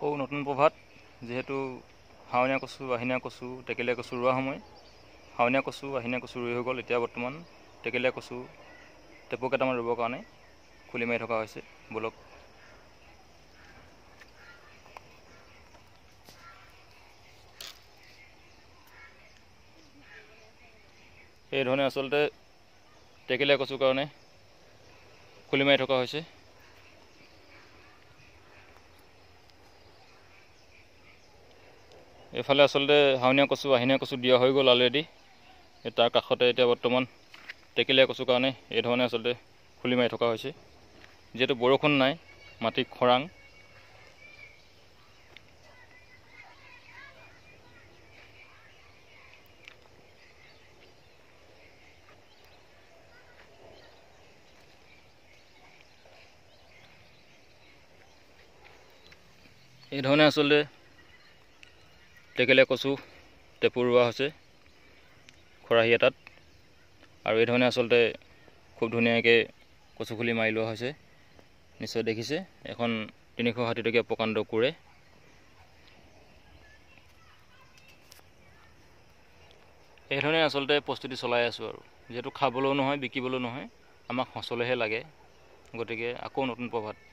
আকৌ নতুন প্ৰভাত, যিহেতু শাওণীয়া কচু, আহিনীয়া কচু, টেকেলীয়া কচু ৰোৱা সময়। শাওণীয়া কচু, আহিনীয়া কচু ৰুই হৈ গ'ল। এতিয়া বৰ্তমান টেকেলীয়া কচু টেপু কেইটামান ৰুবৰ কাৰণে খুলি মাৰি থকা হৈছে। ব'লক। এই ধৰণে আচলতে টেকেলীয়া কচুৰ কাৰণে খুলি মাৰি থকা হৈছে। এইফালে আচলতে শাওণীয়া কচু, আহিনীয়া কচু দিয়া হৈ গ'ল অলৰেডি। তাৰ কাষতে এতিয়া বৰ্তমান টেকেলীয়া কচুৰ কাৰণে এই ধৰণে আচলতে খুলি মাৰি থকা হৈছে। যিহেতু বৰষুণ নাই, মাটি খৰাং। এই ধৰণে আচলতে টেকেলীয়া কচু টেপু ৰোৱা হৈছে খৰাহী এটাত। আৰু এই ধৰণে আচলতে খুব ধুনীয়াকৈ কচু খুলি মাৰি লোৱা হৈছে। নিশ্চয় দেখিছে, এখন 360 টকীয়া প্ৰকাণ্ড কোৰে। এই ধৰণে আচলতে প্ৰস্তুতি চলাই আছোঁ আৰু যিহেতু খাবলৈও নহয়, বিকিবলৈও নহয়, আমাক সঁচলৈহে লাগে। গতিকে আকৌ নতুন প্ৰভাত।